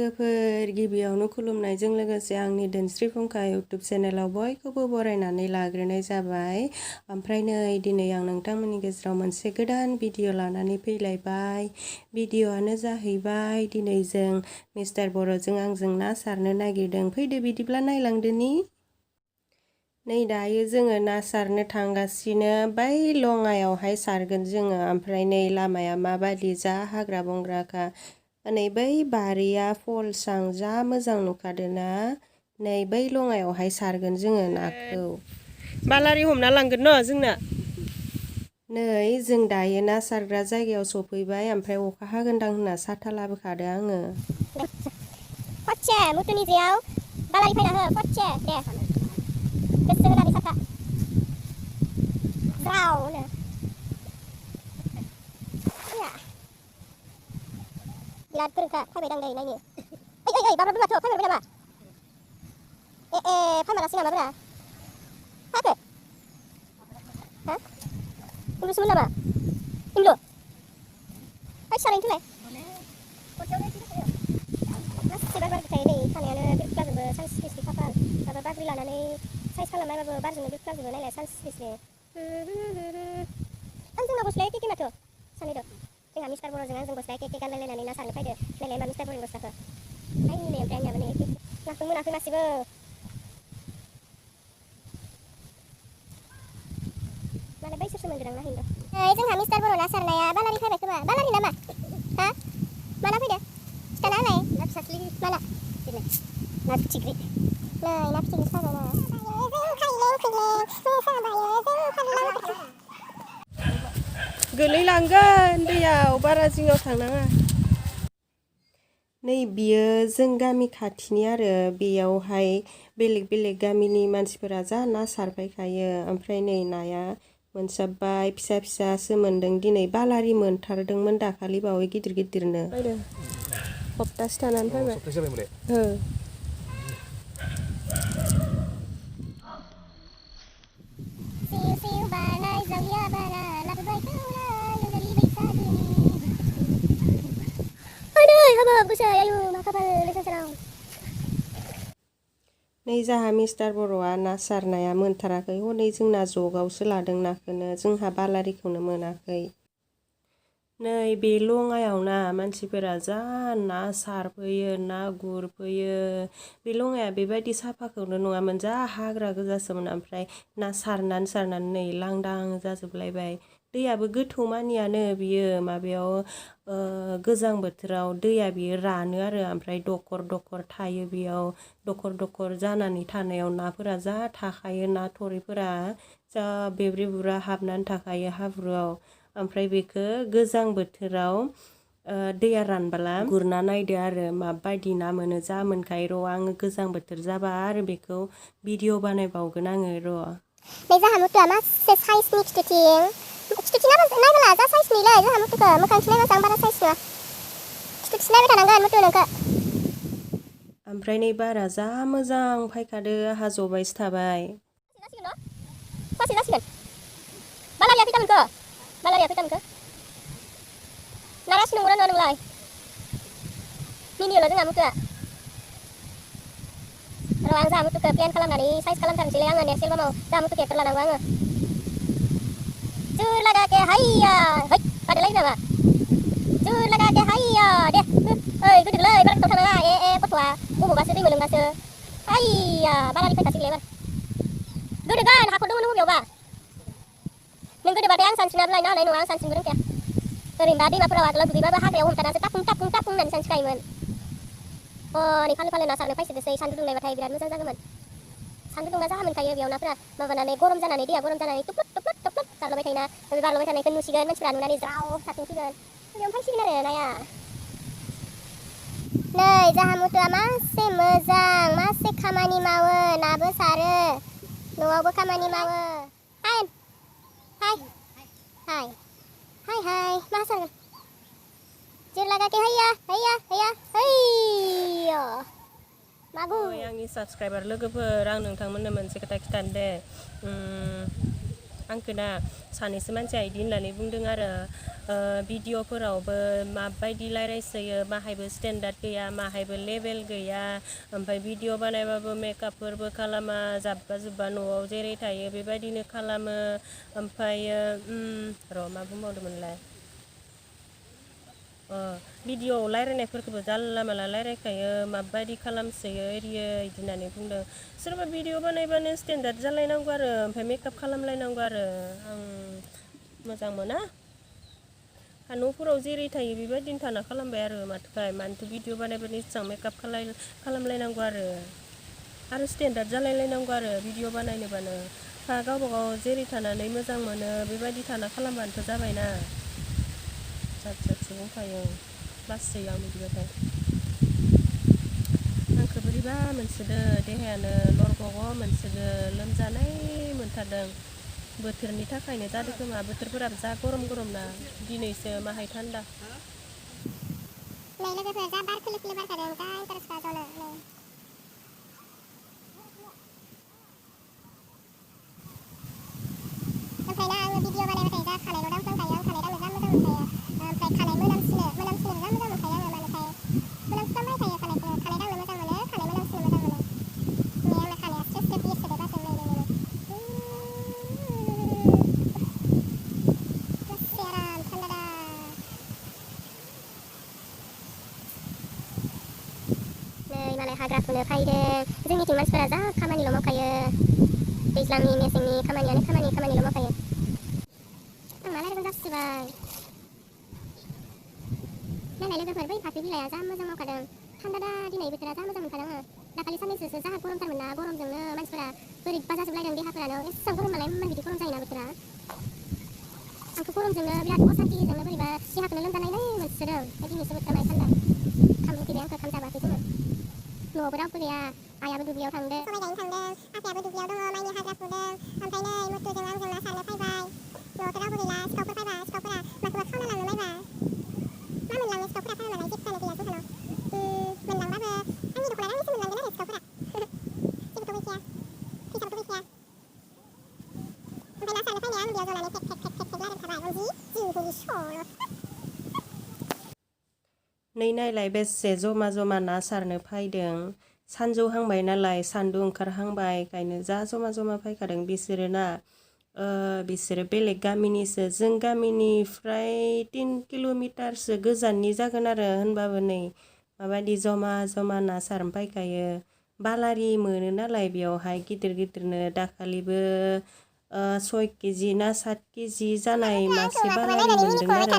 लोगोफोर गिबियावनो खुलुमनायजों लोगोसे आंनि दोनस्रि फुंखा इउटुब चेनेलाव बयखौबो बरायनानै लाग्रोनाय जाबाय। ओमफ्राय नै दिनै आं नोंथांमोननि गेजेराव मोनसे गोदान भिडिअ लानानै फैलायबाय। भिडिअआनो जाहैबाय दिनै जों मिस्टार बर'जों आंजों ना सारनो नागिरदों। फैदो बिदिब्ला नायलांदोनि। नै दायो जोङो ना सारनो थांगासिनो बै लङायावहाय सारगोन जोङो। ओमफ्राय नै लामाया माबादि जा हाग्रा बंग्राखा। नै बै बारिया फलसां जा मोजां नुखादोना। नै बै लङायावहाय सारगोन जोङो नाखौ। बालारि हमना लांगोन न' जोंना। नै जों दायो ना सारग्रा जायगायाव सफैबाय। ओमफ्राय अखा हागोनदां होनना साथा लाबोखादो आङो। फटसे मुथुनि जेयाव बालारि फैना हो फटसे दे गोसो होनानै साथा ज्रावनो बिराद गोरोंखा फैबाय दां नायनो ओइ बाब्राबदों माथो फैबाय नामा फैमारासै नामा ब्रा फाखो हा इमलुसोमोन नामा इमलु ओइ सारायनो थोलाय मासे बारबाय थायो नै खानायानो बिरख्लाजोबो सानस्रिस्रि खाफाल माबा बाद्रि लानानै साइज खालामनायबाबो बारजोंनो बिरख्लाजोबो नायलाय सानस्रिस्रि आंजों गस्लाया एखे माथो सानैदो जोंहा मिस्टार बर'जों आंजों गस्लाया एखे गानलायलायनानै ना सारनो फैदो नायलाय मा मिस्टार बर'नि गस्लाखौ आइ नै ओमफ्राय आंनियाबो नै एखे नाखौ मोनाखै मासेबो माने बैसोरसो मोनगोन आं नायहैनो नै जोंहा मिस्टार बर' ना सारनाया बालारि फैबाय खोमा बालारि नामा हा माला फैदो खिथाना होलाय ना फिसाख्लि माला ना फिथिख्रि नै ना फिथिख्रि साबायना गोलैलांगोन दैयाव बारा जिङाव थांनाङा। नै बियो जों गामि खाथिनि आरो बेयावहाय बेलेग बेलेग गामिनि मानसिफोरा जा ना सारफैखायो। ओमफ्राय नै नाया मोनसाबबाय फिसा फिसासो मोनदों दिनै बालारि मोनथारदोंमोन दाखालि बावै गिदिर गिदिरनो सप्तासे थानानै फैबाय। सप्तासे जाबाय नै जाहा मिस्टार बर'आ ना सारनाया मोनथाराखै हनै जोंना जगावसो लादों नाखौनो जोंहा बालारिखौनो मोनाखै। नै बे लङायाव ना मानसिफोरा जा ना सारफैयो ना गुरफैयो। बे लङाया बेबायदि साफाखौनो नङामोन जा हाग्रा गोजासोमोन। ओमफ्राय ना सारनानै नै लांदां जाजोबलायबाय। दैयाबो गोथौ मानियानो बियो माबायाव गोजां बोथोराव दैया बियो रानो आरो ओमफ्राय दखर दखर थायो बेयाव दखर दखर जानानै थानायाव नाफोरा जा थाखायो ना थरिफोरा जा बेब्रे बुरा हाबनानै थाखायो हाब्रुआव। ओमफ्राय बेखौ गोजां बोथोराव दैया रानबोला गुरना नायदो आरो माबायदि ना मोनो जा मोनखायो र' आङो गोजां बोथोर जाबा आरो बेखौ भिडिअ बानायबावगोन आङो र'। नै जाहा मुथुआ मासे साइजनि खिथुथिं नायबोला जा साइजनिलै जाहा मुथुखौ मोखांथिं नायबासो आं बारा साइज नुवा खिथुथिं नायबाय थानांगोन मुथु नोंखौ। ओमफ्राय नै बारा जा मोजां फायखादो आंहा जबायसो थाबाय। फवासे जासिगोन बालारिया फैथामोनखो ना रासि नंगौना नङा नोंलाय मिनियोल' जोंहा मुथुआ र' आं जाहा मुथुखौ प्लेन खालामनानै साइज खालामथारनोसैलै आङो नेक्स्ट एलबामाव जाहा मुथुखौ एक्टर लानांगौ आङो जुर लागा के हाइया है बादायलायो नामा जुर लागा के हाइया दे ओइ गोदोरलै बारा गोथाव थानाङा गथ'आ गब'बासो दै मोनलोंबासो हाइया बालारि फैखासिगोनलै एबार गोदोगोन हाखर दङ बबेयावबा नों गोदोबाथाय आं सानस्रिनाबो लायनो हानाय नङा आं सानस्रिनोबो रोंखाया ओरैनोबा दैमाफोराव आगोलाव दुगैबाबो हाग्रायाव हमथानासो टापुं टापुं टापुं होननानै सानस्रिखायोमोन। नै फालो फालो ना सारनो फैसोदोसै सान्दुं दुंलायबाथाय बिराद मोजां जागौमोन। सान्दुं दुंबा जाहा मोनखायो बेयाव नाफोरा माबानानै गरम जानानै दैया गरम जानानै थुप्लुब थुप्लुब थुप्लुब गारलाबाय थायोना बे गारलाबाय थानायखौ नुसिगोन मानसिफ्रा नुनानै ज्राव सारथिंसिगोन बेयावनो फैसिगोन आरो नाया। नै जाहा मुथुआ मासे मोजां मासे खामानि मावो नाबो सारो न'आवबो खामानि मावो। हाय मा सारगोन जुर लागा के हैया हैया मागुर। आंनि साबसक्राइबार लोगोफोर आं नोंथांमोननो मोनसे खोथा खिथानो दे आंखोना सानैसो मानसिया इदि होननानै बुंदों आरो भिडिअफोरावबो माबायदि रायज्लायसोयो माहायबो स्टेन्डार्ड गैया माहायबो लेभेल गैया ओमफ्राय भिडिअ बानायबाबो मेकआपफोरबो खालामा जाब्बा जुब्बा न'आव जेरै थायो बेबायदिनो खालामो ओमफ्रायो र' मा बुंबावदोंमोनलाय भिडिअआव रायज्लायनायफोरखौबो जानला माला रायज्लायखायो माबायदि खालामसोयो एरियो इदि होननानै बुंदों सोरबा भिडिअ बानायबानो स्टेन्डार्ड जालायनांगौ आरो ओमफ्राय मेकआप खालामलायनांगौ आरो आं मोजां मोना न'फोराव जेरै थायो बेबायदिनो थाना खालामबाय आरो माथोखाय मानोथो भिडिअ बानायबानो इसां मेकआप खालामलायनांगौ आरो स्टेन्डार्ड जालायलायनांगौ आरो भिडिअ बानायनोबानो गावबा गाव जेरै थानानै मोजां मोनो बेबायदि थाना खालामबानोथ' जाबायना जात जातसो बुंखायो लासै आं बिदिबाथाय आंखौ बोरैबा मोनसोदो देहायानो लरगग' मोनसोदो लोमजानाय मोनथारदों बोथोरनि थाखायनो जादों खोमा बोथोरफोराबो जा गरम ना दिनैसो माहाय थान्दा नै लोगोफोर जा बार खोलो खोलो बारखादों जा इन्टारेस्टखा जनो नै ओमफ्राय ना आङो भिडिअ बानायबाथाय जा खानायल' दांफ्लांखायो आं खानाय दांनो जा मोजां मोनखायो ओमफ्राय खानाय मोनामसिनो जा मोजां मोनखायो आङो मानोथाय मोनामसुखांबाय थायो खानायखौ खानाय दांनो मोजां मोनो खानाय मोनामसिनो मोजां मोनो नै आंना खानाया स्रेफ स्रेफ बिरसोदो बारजों नै दसे आराम थान्दा नै मालाय हाग्रा फुनो फैदों जोंनिथिं मानसिफोरा जा खामानिल' मावखायो दैज्लांनि मेसेंनि खामानिल' मावखायो आं मा रायलायगोन जासिबाय नायलाय लोगोफोर बै फाख्रि बिलाइआ जा मोजां मावखादों थान्दा दिनै बोथोरा जा मोजां मोनखादों आङो दाखालि साननैसोसो जा गरमथारमोन ना गरमजोंनो मानसिफोरा बोरैबा जाजोबलायदों देहाफोरानो एसेबां गरम नालाय मान बिदि गरम जायोना बोथोरा आंथ' गरमजोंनो बिराद असान्थिजोंनो बोरैबा देहाखौनो लोमजानायलाय मोनसोदों ओमफ्राय दिनैसो बोथोरा माहाय थान्दा खाम उखैबाय आंखौ खाम जाबाखै जोङो न'आवबो रावबो गैया आइयाबो दुब्लियाव थांदों सबाय गायनो थांदों आफायाबो दुब्लियाव दङ माइनि हाग्रा फुदों ओमफ्राय नै मुथुजों आंजों ना सारनो फैबाय न'आवथ' रावबो गैला सिखावफोर फैबा सिखावफोरा माखौबा खावना लाङो मायबा मा मोनलाङो सिखावफोरा खावना लांनाय जेबोआनो गैया जोंहानाव मोनलांबाबो आंनि दख'ना आंनिसो मोनलांगोन आरो सिखावफोरा जेबोथ' गैखाया फैसाबोथ' गैखाया ओमफ्राय ना सारनो फैनाया आं बेयाव जनानै फेक रायलायबाय थाबाय जिहुनि सल' नै नायलाय बेसे जमा जमा ना सारनो फैदों सानजौहांबाय नालाय सान्दुं ओंखारहांबाय ओंखायनो जा जमा जमा फैखादों बिसोरो ना बिसोरो बेलेग गामिनिसो जों गामिनिफ्राय 3 किल'मिटारसो गोजाननि जागोन आरो होनबाबो नै माबायदि जमा जमा ना सारनो फैखायो बालारि मोनो नालाय बेयावहाय गिदिर गिदिरनो दाखालिबो 6 केजि ना 7 केजि जानाय मासे बालारि मोनदों आरो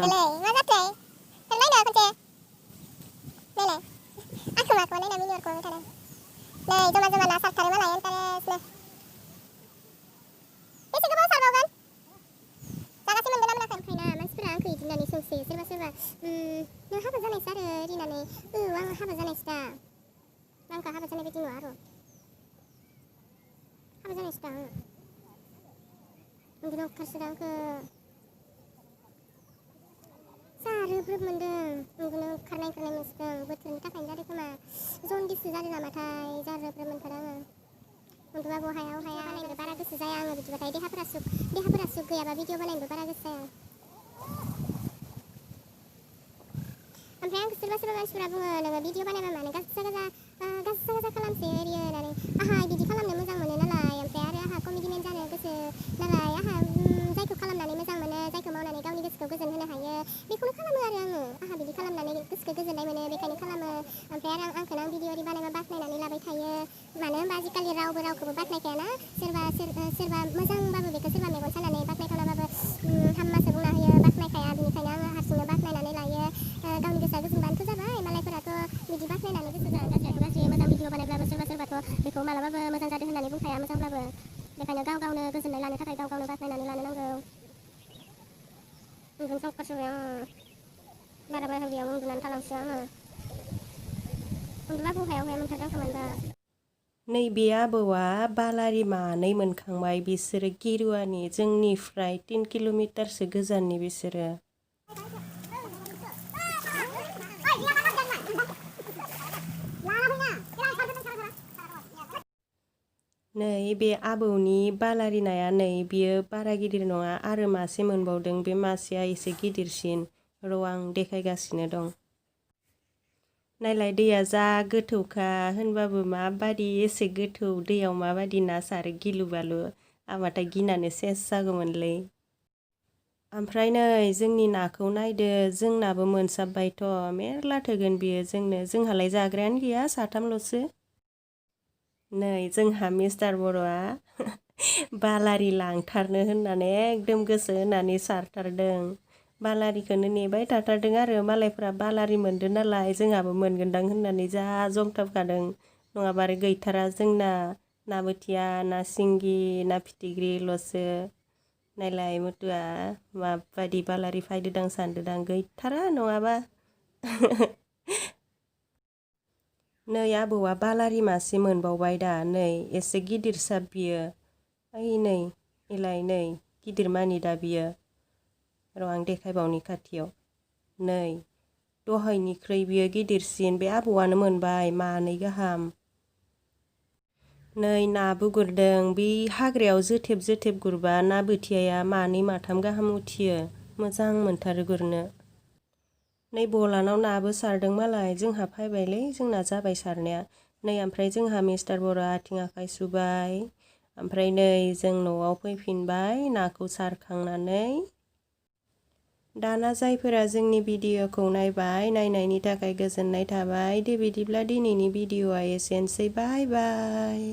नायलाय आंखौ माखौबा नायना मिनिहरखो थादों नै जमा जमा ना सारथारो मालाय इन्टारेस्टनो बेसे गोबाव सारबावगोन जागासे मोनदों ना मोनाखै ओमफ्राय ना मानसिफोरा आंखौ इदि होननानै सोंसोयो सोरबा सोरबा नों हाबा जानायसो आरो इदि होननानै आं हाबा जानायसो दा आंखौ हाबा जानाय बायदि नुवा आरो हाबा जानायसो दा आङो उन्दुनो ओंखारसोदों आंखौ जा रोब मोनदों उन्दुनो ओंखारनाय मोनसोदों बोथोरनि थाखायनो जादों खोमा जनदिससो जादों नामाथाय जा रोब मोनथारदों आङो उन्दुबाबो हाया बानायनोबो बारा गोसो जाया आङो बिदिबाथाय देहाफोरा सुख गैयाबा भिडिअ बानायनोबो बारा गोसो जाया ओमफ्राय आंखौ सोरबा सोरबा मानसिफोरा बुङो नोङो भिडिअ बानायबा मानो गाजा खालामसोयो एरियो होननानै आंहा बिदि खालामनो मोजां मोनो नालाय ओमफ्राय आरो आंहा कमेडियान जानो गोसो नालाय आंहा जायखौ खालामनानै मोजां मोनो जायखौ मावनानै गावनि गोसोखौ गोजोन होनो हायो बेखौनो खालामो आरो आंहा बिदि खालामनानै गोसोखौ गोजोननाय मोनो बेखायनो खालामो ओमफ्राय आरो आंखौनो भिडिअ ओरै बानायबा बाख्नायनानै लाबाय थायो मानो होनबा आजिखालि रावखौबो बाख्नायखायाना सोरबा मोजांबाबो बेखौ सोरबा मेगन सानानै बाख्नायथावनाबाबो हामासो बुंना होयो बाख्नायखाया बिनिखायनो आङो हारसिंनो बाख्नायनानै लायो गावनि गोसोआ गोजोनबानोथ' जाबाय मालायफोराथ' बिदि बाख्नायनानै गोसो जाया गाज्रियाथ' गाज्रि मोजां भिडिअ बानायब्लाबो सोरबाथ' बेखौ मालाबाबो मोजां जादों होननानै बुंखाया मोजांब्लाबो बेखायनो गाव गावनो गोजोननाय लानो थाखाय गाव गावनो बाख्नायनानै लानो नांगौ उन्दुनो ओंखारसोबाय आङो बारा बेयाव उन्दुनानै थालांसै आङो उन्दुबाबो हाया मोनथारदों आंखौ मानोबा नैबे आबौआ बालारि मानै मोनखांबाय बिसोरो गिरुवानि जोंनिफ्राय 3 किल'मिटारसो गोजाननि बिसोरो नै बे आबौनि बालारि नाया नै बियो बारा गिदिर नङा आरो मासे मोनबावदों। बे मासेया एसे गिदिरसिन। र' आं देखायगासिनो दं। नायलाय दैया जा गोथौखा होनबाबो माबादि एसे गोथौ दैयाव माबादि ना सारो गिलु बालु। आंबाथाय गिनानै सेस जागौमोनलै। ओमफ्राय नै जोंनि नाखौ नायदो जोंनाबो मोनसाबबायथ' मेरला थोगोन बियो जोंनो। जोंहालाय जाग्रायानो गैया साथामल'सो। नै जोंहा मिस्टार बर'आ बालारि लांथारनो होननानै एकदम गोसो होनानै सारथारदों। बालारिखौनो नेबाय थाथारदों आरो मालायफ्रा बालारि मोनदों नालाय जोंहाबो मोनगोनदां होननानै जा जमथाबखादों। नङाबा आरो गैथारा जोंना ना बोथिया ना सिंगि ना फिथिख्रिल'सो। नायलाय मुथुआ माबायदि बालारि फायदोदां सानदोदां गैथारा नङाबा। नै आबौआ बालारि मासे मोनबावबाय दा नै एसे गिदिरसाब बियो। ओइ नै इलाय नै गिदिर मानि दा बियो। र' आं देखायबावनि खाथियाव। नै दहायनिख्रुइ बियो गिदिरसिन। बे आबौआनो मोनबाय मानै गाहाम। नै नाबो गुरदों। बे हाग्रायाव जोथेब जोथेब गुरबा ना बोथियाया मानै माथाम गाहाम उथियो। मोजां मोनथारो गुरनो। नै बलानाव नाबो सारदों मालाय जोंहा फैबायलै जोंना जाबाय सारनाया। नै ओमफ्राय जोंहा मिस्टार बर'आ आथिं आखाइ सुबाय। ओमफ्राय नै जों न'आव फैफिनबाय नाखौ सारखांनानै। दाना जायफोरा जोंनि भिडिअ'खौ नायबाय नायनायनि थाखाय गोजोननाय थाबाय। दे बिदिब्ला दिनैनि भिडिअ'आ एसेनोसै बाय बाय।